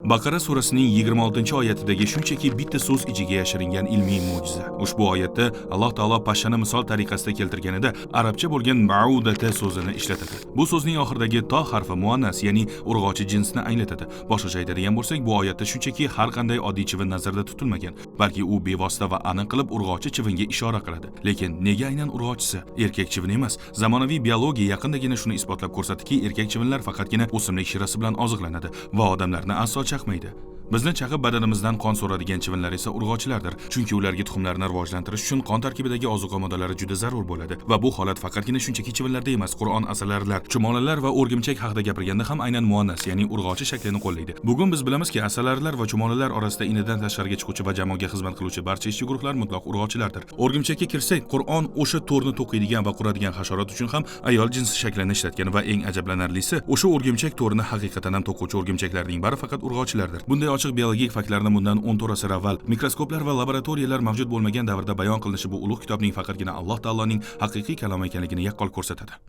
Baqara surasining 26-oyatidagi shunchaki bitta so'z ichiga yashiringan ilmiy mo'jiza. Ushbu oyatda Alloh taolo pashshani misol tariqasida keltirganida arabcha bo'lgan ma'udata so'zini ishlatadi. Bu so'zning oxiridagi to harfi muannas, ya'ni urg'ochi jinsni anglatadi. Boshqacha aytadigan bo'lsak, bu oyatda shunchaki har qanday oddiy chivin nazarda tutilmagan, balki u bevosita va aniq qilib urg'ochi chivinga ishora qiladi. Lekin nega aynan urg'ochisi? Erkak chivin emas. Zamonaviy biologiya yaqindagina shuni isbotlab ko'rsatdiki, erkak chivinlar faqatgina o'simlik shirasi bilan oziqlanadi va odamlarni aslo chaqmaydi. Bizni chaqib badanimizdan qon so'radigan chivinlar esa urg'ochilardir. Chunki ularga tuxumlarni rivojlantirish uchun qon tarkibidagi ozuqa moddalari juda zarur bo'ladi va bu holat faqatgina shunchaki chivinlarda emas, Qur'on asalarilar, chumolilar va o'rgimchak haqida gapirganda ham aynan muannas, ya'ni urg'ochi shaklini qo'llaydi. Bugun biz bilamizki, asalarilar va chumolilar orasida inidan tashqariga chiquvchi va jamoaga xizmat qiluvchi barcha ishchi guruhlar mutlaq urg'ochilardir. O'rgimchakka kirsak, Qur'on o'sha to'rni to'qiydigan va quradigan hasharot uchun ham ayol jinsi shaklini ishlatgan va eng ajablanarlisi, o'sha o'rgimchak to'rini haqiqatan ham to'quvchi o'rgimchaklarning bari faqat urg'ochilardir. Bunday ochiq biologik faktlarni bundan 14 asr avval mikroskoplar va laboratoriyalar mavjud bo'lmagan davrda bayon qilinishi bu ulug' kitobning faqatgina Alloh taoloning haqiqiy kalomi ekanligini yaqqol ko'rsatadi.